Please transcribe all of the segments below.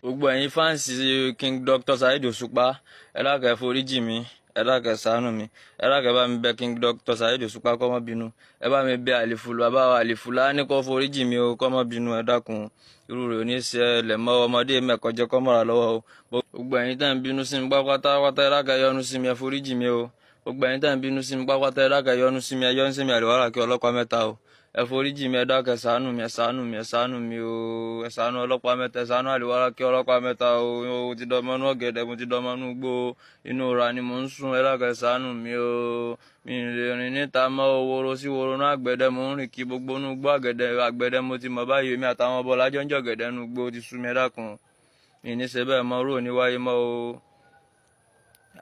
Gbogbo ẹ̀yin fans King Dr. Saheed Òṣùpá, ẹ dákun, ẹ foríjì mi, ẹ dákun, ẹ ṣàánú mi, ẹ dákun, ẹ bá mi bẹ̀ King Dr. Saheed Òṣùpá kó má bínú. Ẹ bá mi bẹ̀ Àlìfùlù, bàbá wa Àlìfùlà ní kó foríjì mi o, kó má bínú. Ẹ dákun, irú rẹ̀ ò ní ṣẹlẹ̀ mọ́. Ọmọdé mẹ́kọ̀ọ́jẹ́ kọ́ mọ́ra lọ́wọ́ o. Gbogbo ẹ̀yin tẹ́ ń bínú sí mi pátápátá, ẹ dákun, ẹ yọ́nú sí mi, ẹ foríjì mi o. Gbogbo ẹ̀yin tẹ́ ń bínú sí mi pátápátá, ẹ dákun, ẹ yọ́nú sí mi, ẹ yọ́nú sí mi. Àlùwárà kí ọlọ́pàá mẹ́ta o, ẹ foríjì mi, ẹ dákun, ẹ ṣàánú mi, ẹ ṣàánú mi, ẹ ṣàánú mi o. Ẹ ṣàánú ọlọ́pàá mẹ́ta, ẹ ṣàánú Àlùwárà kí ọlọ́pàá mẹ́ta o. Mo ti dọmọ inú ọ̀gẹ̀dẹ̀, mo ti dọmọ inú igbó, inú ra ni mò ń sùn. Ẹ dákun, ẹ ṣàánú mi o. Mi ì lè rìn níta mọ́ o. Woro sí woro náà, àgbẹ̀dẹ mò ń rìn kí gbogbo inú igbó. Àgẹ̀dẹ̀ àgbẹ̀dẹ mo ti mọ̀ báyìí. Èmi àtàwọn ọbọ̀ lájọ́ ń jọ̀gẹ̀dẹ̀ inú igbó ti sú mi. Ẹ dákun, mi ní ṣe bẹ́ẹ̀ mọ́, rò ní wáyé mọ́ o.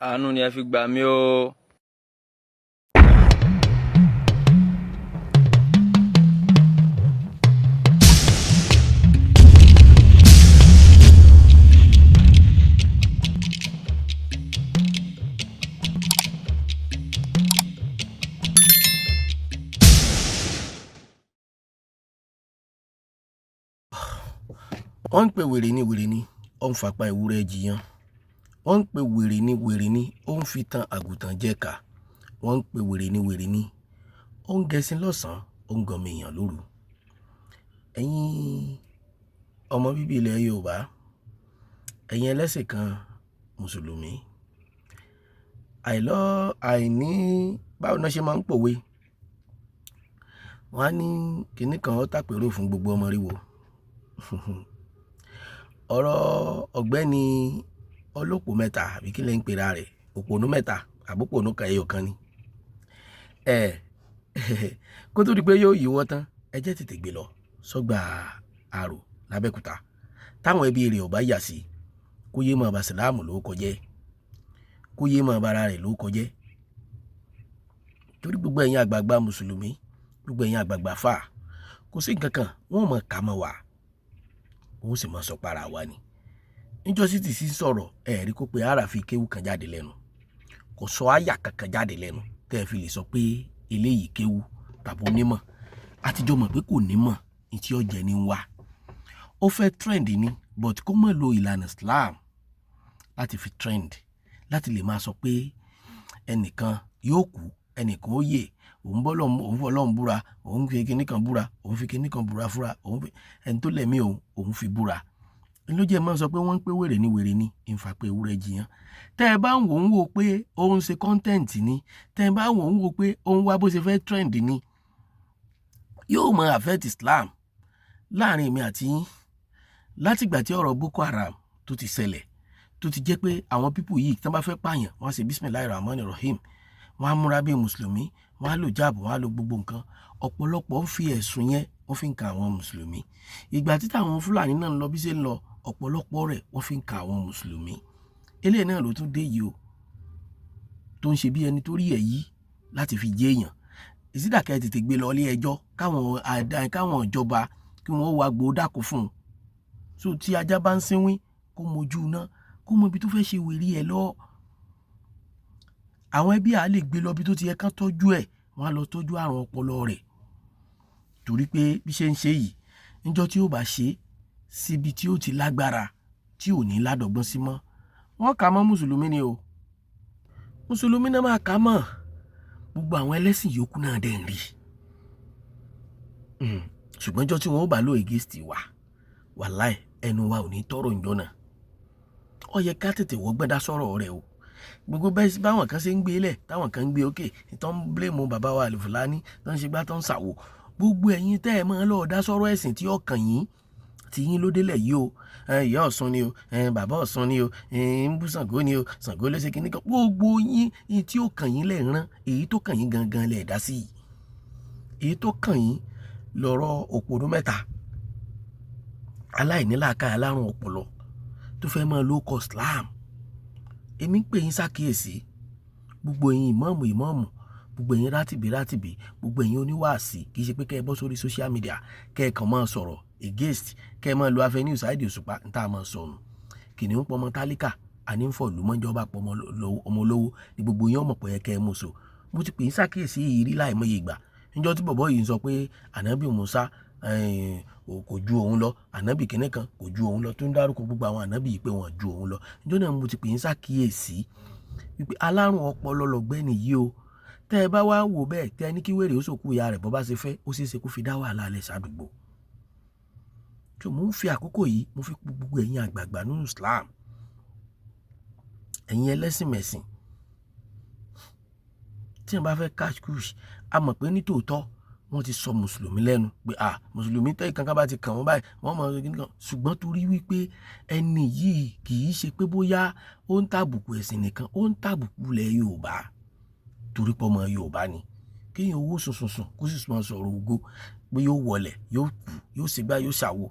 Àánú ni ẹ fi gbà mí o. Wọ́n ń pe wèrè ní wèrè ní, ó ń fapá ewúrẹ́ jiyàn. Wọ́n ń pe wèrè ní wèrè ní, ó ń fi tan àgùntàn jẹ̀ka. Wọ́n ń pe wèrè ní wèrè ní, ó ń gẹṣin lọ́sàn-án, ó ń gọmọ èèyàn lóru. Ẹ̀yin ọmọ bíbí ilẹ̀ Yorùbá, ẹ̀yin ẹlẹ́sìn kan mùsùlùmí, àìlọ́ àìní, báwo ni wọ́n ṣe máa ń pòwe? Wọ́n á ní kinní kan ó tàpérò fún gbogbo ọmọ ríwo. Ọ̀rọ̀ ọ̀gbẹ́ni ọlọ́pọ̀ mẹ́ta, àbí kí lẹ́ ń pera rẹ̀, òpònú mẹ́ta àbópònú kan, ẹyọ kan ni. Ẹ kó tó di pé yóò yíwọ́ tán, ẹ jẹ́ tètè gbé lọ sọ́gbà àrò lábẹ́kúta. Táwọn ẹbí rẹ̀ ò bá yà sí, kó yé máa ba Ìsìláàmù ló kọjẹ́, kó yé máa bara rẹ̀ ló kọjẹ́. Torí gbogbo ẹ̀yin àgbààgbà mùsùlùmí, gbogbo ẹ̀yin àgbààgbà fà, kò sí nǹkan kan wọ́n mọ̀ ká mọ̀ wá, wọ́n sì máa sọ para wa ni. Níjọ́ sì ti sí sọ̀rọ̀, ẹ̀rí kó pe ara fi kéwú kan jáde lẹ́nu, kò sọ àyà kankan jáde lẹ́nu tẹ́ ẹ fi lè sọ pé eléyìí kéwú tàbí onímọ̀. Àtijọ́ mọ̀ pé kò nímọ̀ ní tí ó jẹ́ ní wá. Ó fẹ́ trend ni, but kó má lo ìlànà Islam láti fi trend, láti lè máa sọ pé ẹnìkan yóò kú, ẹnìkan ó yè, òun bọ́ lọ́n, òun fọ́ lọ́n búra, òun fi kinní kan búra, òun fi kinní kan búra fúra, òun fi ẹni tó lẹ̀mí òun, òun fi búra. Ló jẹ́ máa sọ pé wọ́n ń pé wèrè ní wèrè ní, ń fa pé ewúrẹ́ jiyàn. Tẹ́ ẹ bá ń wò ń wò pé ó ń ṣe content ni, tẹ́ ẹ bá ń wò ń wò pé ó ń wá bó ṣe fẹ́ trend ni, yóò máa affect Islam láàrin èmi àti yín. Látìgbà tí ọ̀rọ̀ Boko Haram tó ti ṣẹlẹ̀, tó ti jẹ́ pé àwọn people yìí, tí wọ́n bá fẹ́ pààyàn, wọ́n á ṣe Bismillahir Rahmanir Rahim, wọ́n á múra bíi mùsùlùmí, wọ́n á lò jáàbù, wọ́n á lo gbogbo nǹkan. Ọ̀pọ̀lọpọ̀ ń fi ẹ̀sùn yẹn, wọ́n fi ń kan àwọn mùsùlùmí. Ìgbà tí táwọn Fúlàní náà ń lọ bí ṣe ń lọ, ọ̀pọ̀lọpọ̀ rẹ̀ wọ́n fi ń kan àwọn mùsùlùmí. Eléyìí náà ló tún dé yìí o, tó ń ṣe bí ẹni tó rí ẹ̀ yí láti fi jẹ́ èèyàn. Ìsídàkẹ́ tètè gbé lọ ilé ẹjọ́, káwọn ìjọba kí wọ́n wá gbó dákú fún un. So tí ajá bá ń sínwín, kó mojú iná, kó mọ ibi tó fẹ́ ṣe wèrè ẹ̀ lọ. Àwọn ẹbí à lè gbé lọ ibi tó ti yẹ kán tọ́jú ẹ̀, wọ́n á lọ tọ́jú àrùn ọpọlọ rẹ̀. Torí pé bí ṣe ń ṣe yìí, níjọ́ tí ó bá ṣe síbi tí ó ti lágbára, tí ò ní ládọ́gbọ́n sí mọ́, wọ́n kà mọ́ mùsùlùmí ni o. Mùsùlùmí náà máa kà mọ́. Gbogbo àwọn ẹlẹ́sìn yòókù náà dẹ̀ ń rí. Ṣùgbọ́n ọjọ́ tí wọ́n ó bá lò against wa, wàláì, ẹnu wa ò ní tọrọ ǹjọ́ náà. Ó yẹ ká tètè wọ́gbọ́n dá sọ̀rọ̀ rẹ̀ o. Gbogbo bẹ́ẹ̀ báwọn kan ṣe ń gbé lẹ̀, táwọn kan ń gbé òkè, tó ń blame bàbá wa Àlùfùlání, tó ń ṣe gbá, tó ń ṣàwò. Gbogbo ẹ̀yin tẹ́ ẹ máa lọ́ọ́ dá sọ̀rọ̀ ẹ̀sìn tí ọkàn yín tí yín ló délẹ̀ yìí o. Ìyá Ọ̀ṣun ni o, bàbá Ọ̀ṣun ni o, ń bú Ṣàngó ni o, Ṣàngó ló ṣe kíní kan. Gbogbo yín tí ó kàn yín lẹ̀ rán, èyí tó kàn yín gangan lẹ̀ dá sí yìí. Èyí tó kàn yín lọ̀rọ̀ òpònú mẹ́ta aláìnílàákàyè, alárùn ọpọlọ tó fẹ́ máa ló kọ Islam. Èmi ń pè yín ṣàkíyèsí, gbogbo ẹ̀yin ìmáàmù ìmáàmù, gbogbo ẹ̀yin rátìbí rátìbí, gbogbo ẹ̀yin oníwàásí. Kì í ṣe pé kẹ́ ẹ bọ́ sórí social media, kẹ́ ẹ kàn máa sọ̀rọ̀ against, kẹ́ ẹ máa lo avenue Saheed Òṣùpá ní tá a máa sọnù. Kìnìún pọmọ tálíkà, àní ń fọ̀ lùmọ́jọba pọmọ ọmọ olówó ní gbogbo yín ọmọ pé kẹ́ ẹ mú so. Mo ti pè yín ṣàkíyèsí yìí rí láìmọye ìgbà. Níjọ́ tí bọ̀bọ́ yìí ń sọ pé ànábì Musa kò ju òun lọ, ànábì kìnní kan kò ju òun lọ, tó ń dárúkọ gbogbo àwọn ànábì yìí pé wọ́n ju òun lọ. Níjọ́ náà mo ti pè é ṣàkíyèsí wípé alárùn ọpọlọ lọ̀gbẹ́ni yìí o. Tẹ́ ẹ bá wá wò bẹ́ẹ̀, tẹ́ ẹ ní kí wèrè ó sòkú ìyá rẹ̀ bọ́ bá ṣe fẹ́, ó ṣeé ṣe kó fi dá wàhálà alẹ́ sádùúgbò. Tó mo ń fi àkókò yìí, mo fi gbogbo ẹ̀yin àgbààgbà nínú Islam, ẹ̀yin ẹlẹ́sìn mẹ̀sìn, tí wọ́n bá fẹ́ catch cruise, a mọ̀ pé ní tòótọ́ wọ́n ti sọ mùsùlùmí lẹ́nu pé à mùsùlùmí tẹ́ kankan bá ti kàn wọ́n báyìí, wọ́n mọ̀ ọ́n kan. Ṣùgbọ́n torí wípé ẹni yìí kì í ṣe pé bóyá ó ń tàbùkù ẹ̀sìn nìkan, ó ń tàbùkù ilẹ̀ Yorùbá, torí pé ọmọ Yorùbá ni. Kéèyàn owó sùnsùnsùn kó sì máa sọ̀rọ̀ ògo pé yóò wọlẹ̀, yóò kú, yóò ṣègbà, yóò ṣàwò.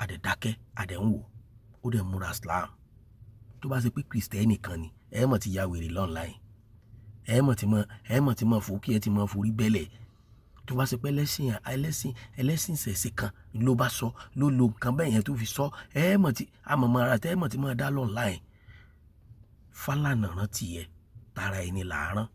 Àdẹ̀dákẹ́, àdẹ̀ ń wò ó, dẹ̀ múra Islam. Tó bá ṣe pé kìrìsìtẹ́nì kan ni, ẹ mọ̀ ti ya wèrè online, ẹ mọ̀ ti mọ̀ fò kí ẹ ti mọ̀ forí bẹ́lẹ̀. Tó bá ṣe pé ẹlẹ́sìn ìṣẹ̀ṣe kan ló bá sọ, ló lo nǹkan bẹ́ẹ̀ yẹn tó fi sọ, ẹ mọ̀ ti àmọ̀mọ́ ara tẹ́ ẹ mọ̀ ti mọ̀ dá online. Fálànà rántí ẹ, tara ẹni làárọ̀.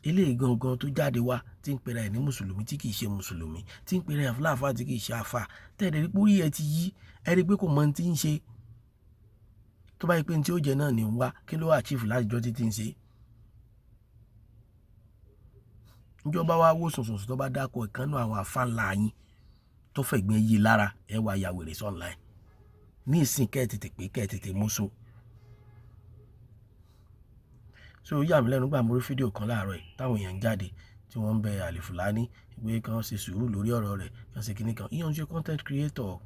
Eléyìí gangan tó jáde wá, tí ń pera ẹ̀ ní mùsùlùmí tí kìí ṣe mùsùlùmí, tí ń pera ẹ̀ fúláfà tí kìí ṣe àfà, tẹ́lẹ̀ rí pórí ẹ ti yí, ẹ rí pé kò mọ ohun tí ń ṣe. Tó bá yẹ pé ní tí ó jẹ náà ní ń wá, kí ló achieve látijọ́ títí ń ṣe? Níjọba wa wò sùnsùn, tó bá dákọ̀ ìkànnì àwọn àfa ńlá yín tó fẹ̀gbẹ́ yí lára, ẹ wá ya wèrè online ní ìsìn, kẹ́ ẹ tètè pé kẹ́ ẹ tètè mú so. So ó yà mí lẹ́nu gbà mo rí fídíò kan láàárọ̀ yìí táwọn èèyàn ń jáde tí wọ́n ń bẹ Àlìfùlání pé kàn ṣe sùúrù lórí ọ̀rọ̀ rẹ̀, kàn ṣe kinní kan. Ìyẹn ń ṣe content creator.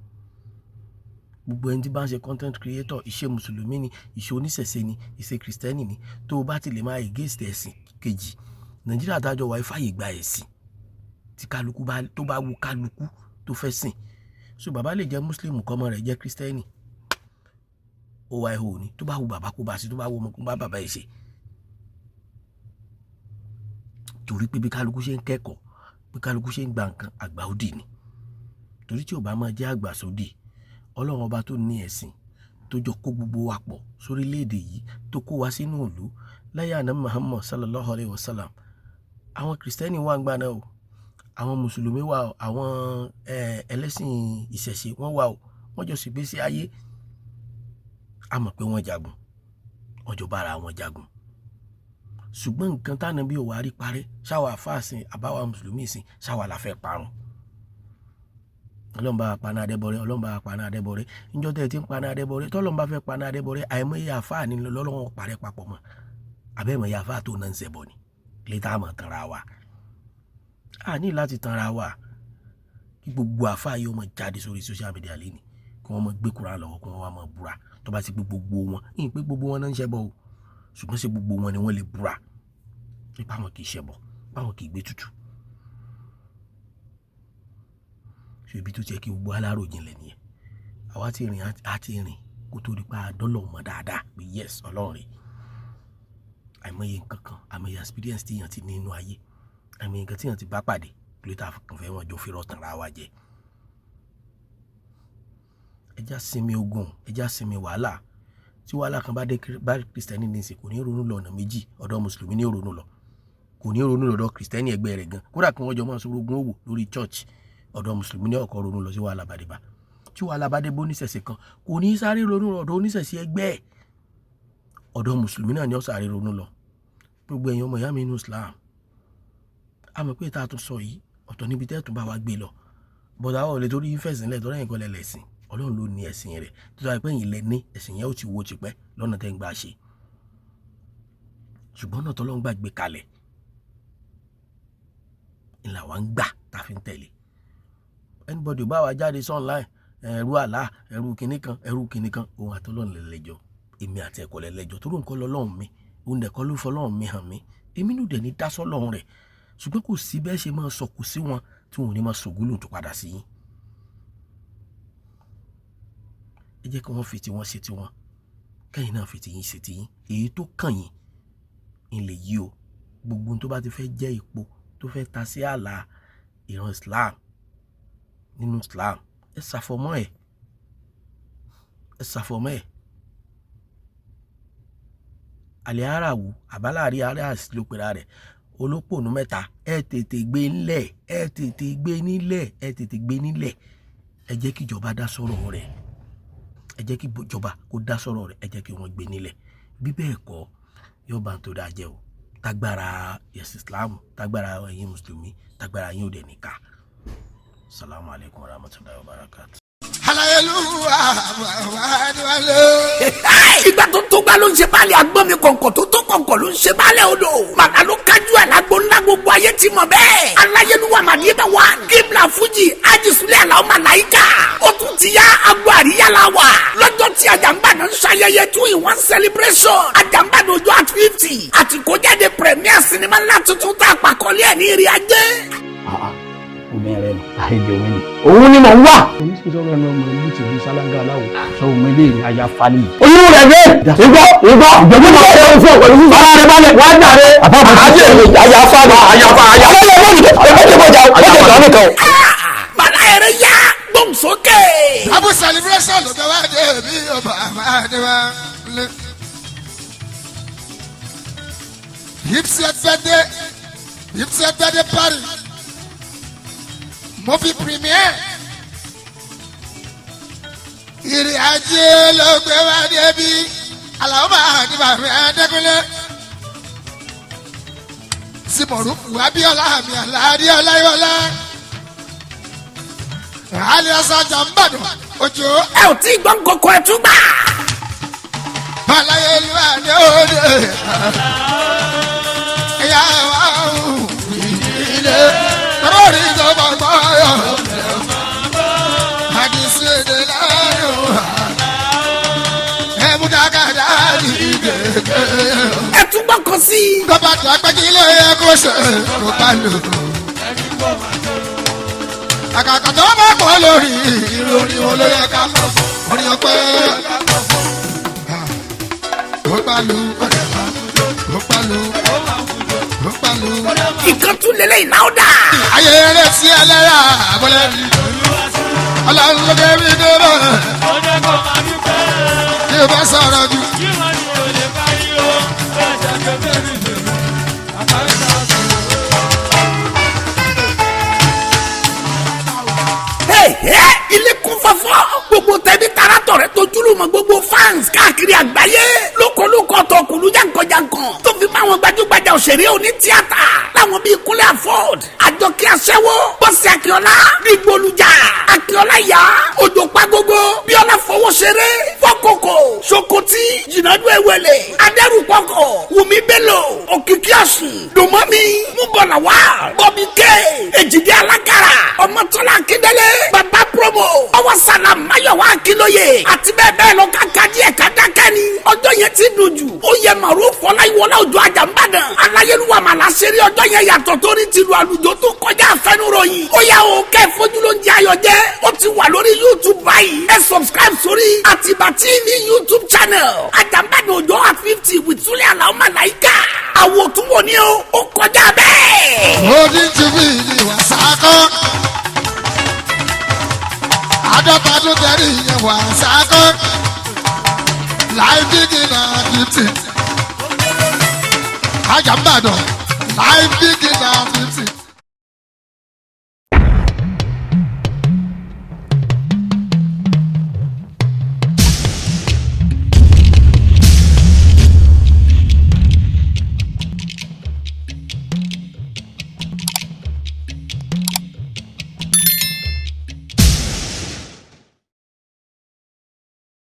Gbogbo ẹni tí bá ń ṣe content creator, ìṣe mùsùlùmí ni, ìṣe oníṣẹ̀ṣe ni, ìṣe kìrìsìtẹ́nì ni, tó o bá ti lè máa against ẹ̀sìn kejì. Nàìjíríà dájọ́ wa fàyè gba ẹ̀sìn tí kálukú bá tó bá wu kálukú tó fẹ́ sìn. So bàbá lè jẹ́ muslim, kọ́mọ rẹ̀ jẹ́ kìrìsìtẹ́nì, ó wá ihò ní. Tó bá wu bàbá kó bá ṣe, tó bá wu ọmọ kó bá bàbá ẹ̀ ṣe, torí pé bí kálukú ṣe ń kẹ́kọ̀ọ́, bí kálukú ṣe ń gba nǹkan àgbà òdì ni. Torí tí ò bá máa jẹ́ àgbà sódì, Ọlọ́run ọba tó ní ẹ̀sìn, tó jọ kó gbogbo wa pọ̀ sórílẹ̀-èdè yìí, tó kó wa sínú ìlú láyé àná Muhammad sallallahu alayhi wa sallam, àwọn kìrìsìtẹ́nì wà ń gbà náà o, àwọn mùsùlùmí wà o, àwọn ẹlẹ́sìn ìṣẹ̀ṣe wọ́n wà o, wọ́n jọ ṣègbésí ayé. A mọ̀ pé wọ́n jagun, wọ́n jọ bára wọn jagun. Ṣùgbọ́n nǹkan táwọn bí òwò àrí parẹ́, ṣáwa àfáàsìn àbáwa mùsùlùmí sìn, ṣáwa la fẹ́ parun. Ọlọ́run bá wa paná adébọ̀rẹ́, Ọlọ́run bá wa paná adébọ̀rẹ́. Níjọ́ tẹ́ ẹ ti ń paná adébọ̀rẹ́, tọ́lọ́run bá fẹ́ paná adébọ̀rẹ́, àìmọye àfáà ni lọ́lọ́run parẹ́ papọ̀ mọ́. Àbẹ́mọye àfáà tó náà ń ṣẹbọ ni létà mọ̀ tanra wa. A ní láti tanra wa kí gbogbo àfáà yóò máa jáde sórí social media lẹ́ni, kí wọ́n máa gbé Kùránì lọ́wọ́, kí wọ́n wá máa búra. Tó bá ti gbé gbogbo wọn, ìyìn pé gbogbo wọn náà ń ṣẹbọ o, ṣùgbọ́n ṣe gbogbo wọn ni wọ́n lè búra nípa àwọn kì í ṣẹbọ, báwọn kì í gbé tutù? Ṣe ibi tó jẹ́ kí gbogbo aláròjinlẹ̀ nìyẹn. Àwa ti rìn, a ti rìn kó tó di pa dọ́lọ̀ mọ́ dáadáa pé yes, Ọlọ́run rè. Àìmọye nǹkan kan, àìmọye experience tí èèyàn ti ní nínú ayé, àìmọye nǹkan tí èèyàn ti bá pàdé ló ta kàn fẹ́ wọn jọ fi rọ̀tàn ra wa jẹ. Ẹ já sinmi ogun, ẹ já sinmi wàhálà. Tí wàhálà kan bá dé bá kìrìsìtẹ́nì ní ìsìn, kò ní ronú lọ ọ̀nà méjì, ọ̀dọ̀ mùsùlùmí ní ronú lọ, kò ní ronú lọ́dọ̀ kìrìsìtẹ́nì ẹgbẹ́ rẹ̀ gan, kódà kí wọ́n jọ máa sọ̀rọ̀ ogun òwò lórí church, ọ̀dọ̀ mùsùlùmí ní ọ̀kọ́ ronú lọ sí wàhálà bá dé bá. Tí wàhálà bá dé bó oníṣẹ̀ṣe kan, kò ní sáré ronú ọ̀dọ̀ oníṣẹ̀ṣe ẹgbẹ́ ẹ̀, ọ̀dọ̀ mùsùlùmí náà ni ó sáré ronú lọ. Gbogbo ẹ̀yin ọmọ ìyá mi nínú Islam, a mọ̀ pé tá a tún sọ yìí ọ̀tọ̀ níbi tẹ́ tún bá wa gbé lọ, bọ̀dà ọ̀ lè torí fẹ̀sìn lẹ̀, torí ẹ̀yin kọ́ lẹ lẹ̀sìn, Ọlọ́run ló ní ẹ̀sìn rẹ̀. Tó sọ pé ẹ̀yin lẹ ní ẹ̀sìn yẹn, ó ti wo tipẹ́ lọ́nà tẹ́ ń gbà ṣe, ṣùgbọ́n náà tọ́lọ́run gbàgbé kalẹ̀ ńlá wa ń gbà tá a fi ń tẹ̀lé. Anybody bá wa jáde sí online, ẹrú àlá, ẹrú kinní kan, ẹrú kinní kan, òun àtọ́lọ́run lẹ́lẹ́jọ́, èmi àti ẹ̀kọ́ lẹ́lẹ́jọ́, torí nǹkan lọ́lọ́run mi, òun dẹ̀kọ́ ló fọlọ́run mi hàn mí, èmi nù dẹ̀ ní dásọ́lọ́run rẹ̀. Ṣùgbọ́n kò sí bẹ́ẹ̀ ṣe máa sọkù sí wọn tí wọn ò ní máa sògúlù tó padà sí yín. Ẹ jẹ́ kí wọ́n fi tiwọn ṣe tiwọn, kẹ́yìn náà fi tiyín ṣe tiyín. Èyí tó kàn yín ń lè yí o. Gbogbo ohun tó bá ti fẹ́ jẹ́ ipò tó fẹ́ ta sí ààlà ìran Islam nínú Islam, ẹ ṣàfọ̀mọ́ ẹ̀, ẹ ṣàfọ̀mọ́ ẹ̀. Àlẹ́ ara wù àbáláàrí ara ló pera rẹ̀, Olópònú mẹ́ta, ẹ tètè gbé ńlẹ̀, ẹ tètè gbé nílẹ̀, ẹ tètè gbé nílẹ̀. Ẹ jẹ́ kí ìjọba dá sọ̀rọ̀ rẹ̀, ẹ jẹ́ kí ìjọba kó dá sọ̀rọ̀ rẹ̀, ẹ jẹ́ kí wọ́n gbé nílẹ̀. Bí bẹ́ẹ̀ kọ́, yóò bá ń tó dáa jẹ́ o. Tágbára ẹ̀sìn Islam, tágbára ẹ̀yin mùsùlùmí, tágbára yín ò dẹ̀ níka. Salamu alaykum wa rahmatulahi wa barakatu. Aláyélúwà wàhálà. Ìgbà tó tó gbá ló ń ṣe báàlẹ̀ agbọ́n mi, kọ̀ǹkọ̀ tó tó kọ̀ǹkọ̀ ló ń ṣe báàlẹ̀ odò. Màdà ló kájú ẹ̀ lágbo ńlá, gbogbo ayé ti mọ̀ bẹ́ẹ̀. Aláyélúwà Màdìbà wa Kíbla Fújì Ajísúlẹ̀ Àlàó Màláìkà. Ó tún ti yá, agbo àríyá la wà. Lọ́jọ́ tí Àjàǹbàdàn ń ṣayẹyẹ two in one celebration. Àjàǹbàdàn Òjó at 50. Àti kó jáde premier sinimá ńlá tuntun tá a pàkọ́lé ẹ̀ ní ìrìn ajé. Obìnrin rẹ nù àìjẹ òun ni. Òun ni mò ń wà. Oníṣòwò ẹnu ọmọ ìlú ti fi sálángà aláwọ sọ òun ilé ní aya fali. Oyún rẹ̀ dé. Ìgbọ́ ìgbọ́ ìjọba máa ṣe ohun fún ọ pẹ̀lú sísọ. Ara rẹ̀ balẹ̀ wá jàre. Àti àyàfa àyàfa àyàfa. Ọlọ́yẹ mọ̀jẹ̀ mọ̀jẹ̀ mọ̀jẹ̀ nìkan o. Bàlá ẹ̀rẹ̀ yá gbóhùn sókè. Abu celebration ló bẹ wá dé bí ọba àmàdé wa lé. Ipsy birthday, Ipsy birthday party, movie premiere. Ìrìn ajé ló gbé wá dé bí Àlàó máa ní bàmí Adékúnlé. Simọ̀rúfù Abíọ́lá àmì Àlàdé Ọláyíwọlá. Alias Àjàmbàdàn Òjò. Ẹ ò tí ì gbọ́n kókó, ẹ̀ tún gbà. Aláyélúwà ní òde. Ìyá wa ò ilé. Lórí ìjọba gbọ́yọ̀. Àdìsí èdè láàyò. Ẹ̀mú dákàdá ní gègé. Ẹ tún gbọ́ kan sí i. Tọ́ba tó agbẹ́jì ló yẹ kó ṣe kó bá lò. Àkàkà tó bá pọ̀ lórí ìròyìn wo ló yẹ ká mọ̀ orin ọpẹ́. Ó bá lu, ó bá lu, ó bá lu. Ìkan tún lélẹ̀ ìnáwó dà. Ayé rẹ̀ sí ẹlẹ́yà àbọ̀lẹ̀. Ọlọ́run ló dé mi dúró. Kí o bá sọ̀rọ̀ jù. Hey, hey, ilé kún fọ́fọ́, gbogbo tẹ̀bí tara tọ̀rẹ́ tojúlùmọ̀, gbogbo fans káàkiri àgbáyé, lókolókó tọkùlù jankan-jankan tó fi máa wọn gbajúgbajà òṣèré oní tíátà láwọn bíi Kúnlé Afod, Àjọkẹ́ Aṣẹ́wó, Bọ́sì Akínọlá, Gbígbólujà Akínọlá, Ìyá Òjò Pàgógó, Bíọ́lá Fọwọ́ṣeré, Fọkòkò Sokoti, Jìnnàdú Ewele, Adẹ́rùpọ̀kọ̀, Wùmí Bello, Òkìkí Ọ̀sùn, Dùnmọ́mi, Múbọ̀làwà, Bọ́bí K, Èjìdí Alákàrà, Ọmọtọ́lá Akíndélé, Bàbá Promo, Ọwọ́ Sàlám, Máyọ̀wá Akínlóye àti bẹ́ẹ̀ bẹ́ẹ̀ lọ. Káka díẹ̀ ká dákẹ́ ni ọjọ́ yẹn ti dùn jù. Ó yẹ màrú Fọláyíwọlá Òjò Àjàmbàdàn aláyélúwà màlá ṣeré. Ọjọ́ yẹn yàtọ̀ torí tìlú àlùjọ tó kọjá àfẹnuròyìn. Ó yà ó kẹ́ fojú ló ń jẹ ayọ̀ jẹ́. Ó ti wà lórí YouTube báyìí. Ẹ subscribe sórí Àtìbà TV YouTube channel, Àjàmbàdàn Òjò at 50 with Sule Alao Malaika. Àwòtúnwò ni ó kọjá bẹ́ẹ̀. Ó ní tìbí ní wàsákọ́. 50 ọdún tẹ̀rí yẹn wàsákọ́. Láì bígì náà 50. Àjàmbàdàn láì bígì náà 50.